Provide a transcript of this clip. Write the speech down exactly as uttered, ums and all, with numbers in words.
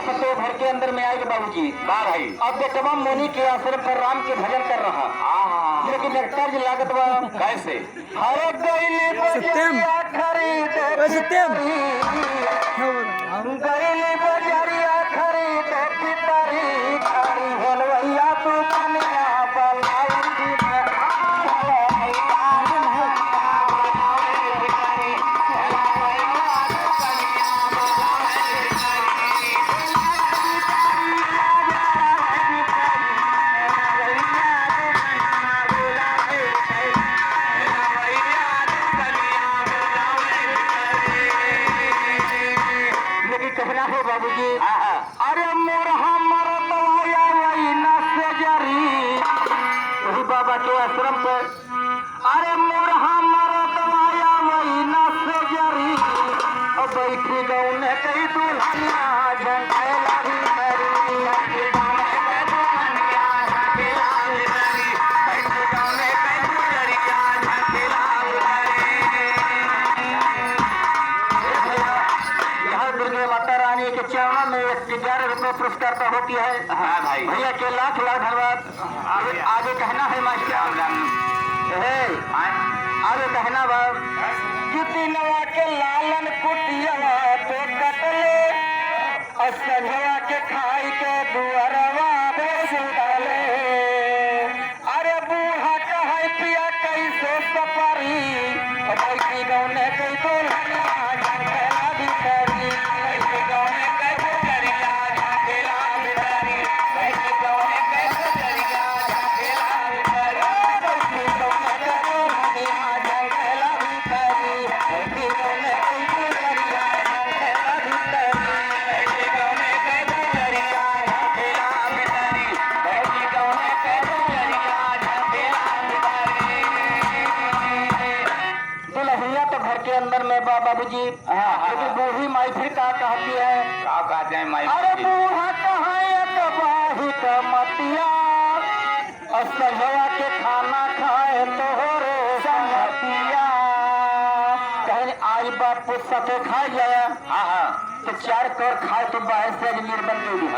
तो घर के अंदर में आइगा बाबूजी। वाह भाई। अब बेटवा मुनि के आश्रम पर राम के भजन कर रहा। आहा। लेकिन एक तर्ज लागत बा। कैसे? अरे गइली सत्यम। बजरिया खरीदे ओए सत्यम। पितरी। गइली बजरिया खरीदे पितरी। खड़ी होलवैया तू कनिया बलाउंगी मैं। लेकिन कहना हो बाबूजी, हाँ, हाँ। अरे मोरहा मरदवा आवै ना सेजरी, वही बाबा के आश्रम पे। अरे मोरहा मरदवा आवै ना सेजरी, अब बैठी गौने कई दुल्हनिया झंझेला भी करी। यहाँ दुर्गा माता रानी के चरणों में एक ग्यारह रुपये पुरस्कार का होती है। हाँ भाई। भैया के लाख लाख धन्यवाद। आगे, आगे कहना है मास्टर। राम राम। हे, हाँ। आगे कहना बा कि दिनवा के लालन कुटिया पे कटले, और संझवा के खाई के दुअरवा पे सुतले। अरे बूढ़ा कहै पिया कैसे सपरी, बैठी गौने कई दुल्हनिया झंझेला भी करी। बैठी गौने कई दुल्हनिया झंझेला भी करी। बैठी गौने कई दुल्हनिया झंझेला भी करी। बैठी गौने कई दुल्हनिया झंझेला भी करी। बैठी गौने कई दुल्हनिया झंझेला भी करी। बैठी गौने कई दुल्हनिया झंझेला भी करी। दुल्हनिया तो घर के अंदर में बा बाबूजी। हाँ, हाँ, लेकिन हाँ। बूढ़ी माई फिर का कहती है? का कहते हैं माई अरे बूढ़ी? बूढ़ा कहाँ एक बाही का मतिया, और संझवा के खाना खाए तोहरे संगतिया। कहीं आई बाप पुत सफे खाए जाए। हाँ, हाँ। तो चार कौर खाए तो बाहर से आज निर्बल दे दिया।